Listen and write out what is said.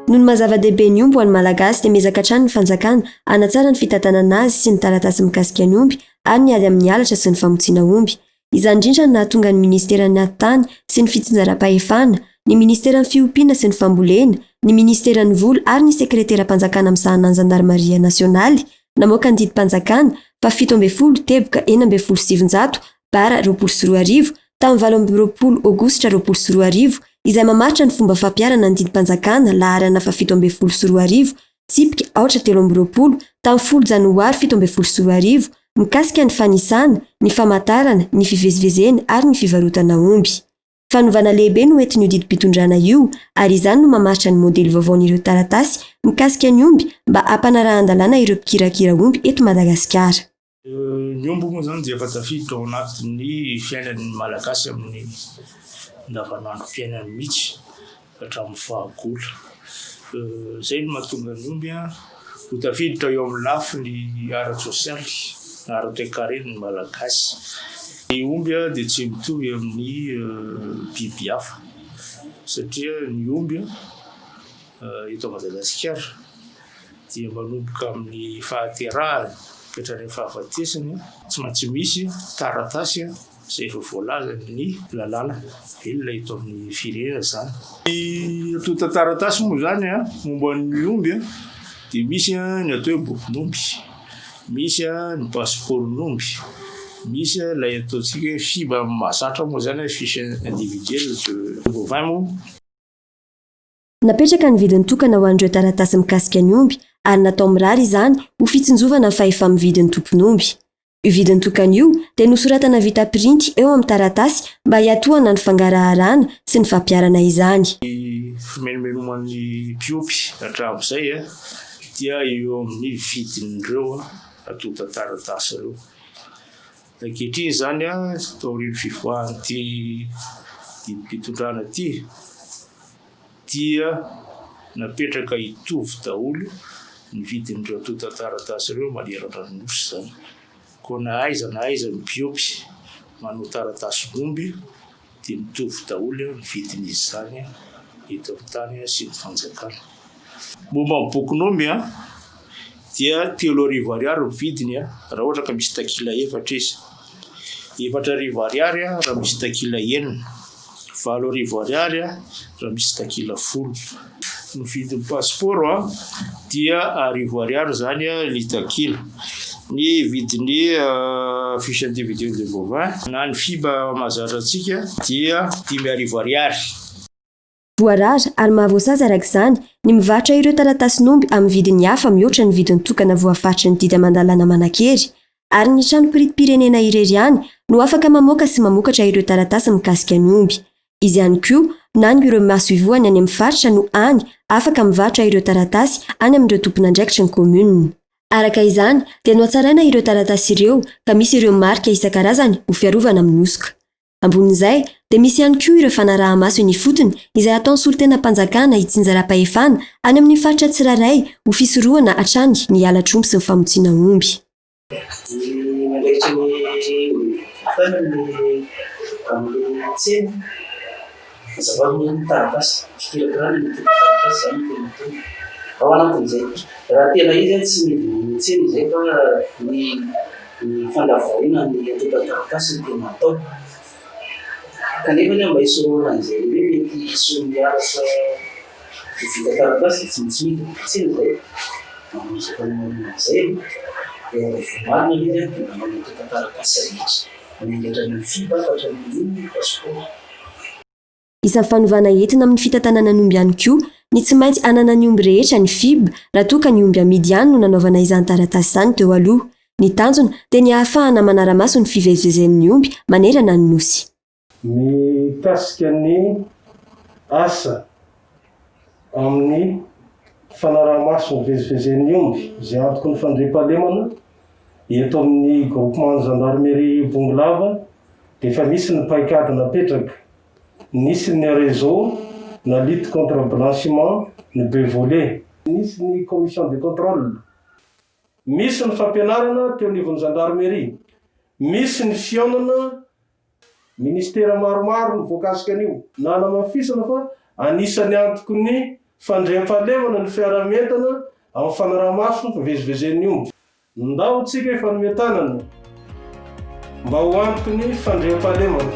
Noho ny maha zava-dehibe ny omby ho an'ny Malagasy dia miezaka hatrany ny fanjakana hanatsara ny fitantanana azy sy ny taratasy mikasika ny omby ary ny ady amin'ny halatra sy ny famotsiana omby. Izany indrindra no nahatonga ny minisiteran'ny Atitany sy ny fitsinjaram-pahefana, ny minisiteran'ny Fiompiana sy ny fambolena, ny minisiteran'ny Vola ary ny sekreteram-panjakana misahana ny zandarimaria nasionaly namoaka ny didim-panjakana faha 17 teboka 916 bara 2020 tamin'ny 28 aogositra 2020 izay mamaritra ny fomba fampiharana ny didim-panjakana laharana faha 2017 tsipika aotra 23 tamin'ny folo janoary 2017 mikasika ny fanisana, ny famantarana, ny fivezivezena ary ny fivarotana omby. Fanovana lehibe no entin'io didim-pitondrana io ary izany no mamaritra ny modely vaovaon'ireo taratasy mikasika ny omby mba hampanarahan-dalàna ireo mpikirakira omby eto Madagasikara. Ny omby moa izany dia efa tafiditra ao anatin'ny fiainan'ny Malagasy amin'ny andavanandrom-piainany mihitsy hatramin'ny fahagola. Izay no mahatonga ny omby ho tafiditra eo amin'ny lafiny ara-tsosialy na ara-toekarena ny Malagasy. Ny omby dia tsy mitovy amin'ny biby hafa satria ny omby eto Madagasikara dia manomboka amin'ny fahaterahany ka hatrany amin'ny fahafatesany tsy maintsy misy taratasy izay efa voalazan'ny lalàna velona eto amin'ny firenena izany. Ny antontan-taratasy moa izany momba ny omby dia misy ny atao hoe bokin'omby, misy ny pasipaoron'omby, misy ilay ataontsika hoe FIB mahazatra moa izany fiche individuelle de bovin moa. Napetraka ny vidiny tokana ho an'ireo taratasy mikasika ny omby ary natao mirary izany ho fitsinjovana ny fahefa-mividin'ny tompon'omby. Io vidiny tokana io dia nosoratana vita printy eo amin'ny taratasy mba hiatohana ny fangaraharana sy ny fampiharana izany. Ny fimenomenoman'ny mpiompy hatramin'izay dia eo amin'ny vidin'ireo antontan-taratasy ireo. Ankehitriny izany, taorian'ny fivoahan'ity didim-pitondrana ity, dia napetraka hitovy daholo ny vidin'ireo antontan-taratasy ireo manerana ny Nosy izany. Koa na aiza na aiza ny mpiompy manao taratasin'omby dia mitovy daholo ny vidin'izy izany eto amin'ny tany sy ny fanjakana. Momba ny bokin'omby dia 3000 ariary ny vidiny raha ohatra ka misy takila efatra izy. 4000 ariary raha misy takila enina. 8000 ariary raha misy takila folo. Ny vidin'ny passeport dia 1000 ariary izany ny takila. Ny vidin'ny fiche individuelle de bovin na ny FIB mahazatra antsika dia 5000 ariary. Voarara ary mahavoasazy araka izany ny mivarotra ireo taratasin'omby amin'ny vidiny hafa mihoatra ny vidiny tokana voafaritry ny didy aman-dalàna manan-kery ary ny trano printim-pirenena irery ihany no afaka mamoaka sy mamokatra ireo taratasy mikasika ny omby. Izy ihany koa na ny ireo masoivohany any amin'ny faritra no any afaka mivarotra ireo taratasy any amin'ireo tompon'andraikitry ny kaominina. Araka izany dia nohatsaraina ireo taratasy ireo ka misy ireo marika isan-karazany ho fiarovana amin'ny hosoka. Ambonin'izay dia misy ihany koa ireo fanaraha-maso eny ifotony izay ataon'ny solontenam-panjakana itsinjaram-pahefana any amin'ny faritra tsirairay ho fisorohana hatrany ny halatr'omby sy ny famotsiana omby. Ny andraikitry ny tany amin'ny amin'ny tsena, mazava ho azy ny taratasy, fikirakirana ny antontan-taratasy izany no tena ataony. Ao anatin'izay, raha tena izy tsy midina tsena izay fa ny ny fandavorariana ny antontan-taratasy no tena atao. Kanefa anie mba hisorohana an'izay hoe mety hisy olon-miaraka ho vita taratasy dia tsy maintsy midina tsena izay. Manao izay fanamarinana izay aloha dia rehefa voamarina ilay izy dia manao ny antontan-taratasy rehetra, miainga hatrany amin'ny FIB ka hatramin'ny passeport. Isan'ny fanovana entina amin'ny fitantanana ny omby ihany koa ny tsy maintsy ananan'ny omby rehetra ny FIB raha toa ka ny omby amidy ihany no nanaovana izany taratasy izany teo aloha. Ny tanjona dia ny hahafahana manara-maso ny fivezivezen'ny omby manerana ny Nosy. Mikasika ny asa amin'ny fanaraha-maso ny fivezivezen'ny omby izay antoky ny fandriampahalemana eto amin'ny groupement gendarmerie Bongolava dia efa misy ny paikady napetraka. Nisy ny réseau na lutte contre blanchiment ny be volet. Nisy ny commission de contrôle. Misy ny fampianarana teo anivon'ny gendarmerie. Misy ny fihaonana ministera maromaro no voakasika an'io. Nanamafisana fa anisan'ny antoky ny. fandriampahalemana ny fiaraha-mientana amin'ny fanaraha-maso ny fivezivezen'ny omby. Ndao tsika hifanome tanana mba ho antoky ny fandriampahalemana.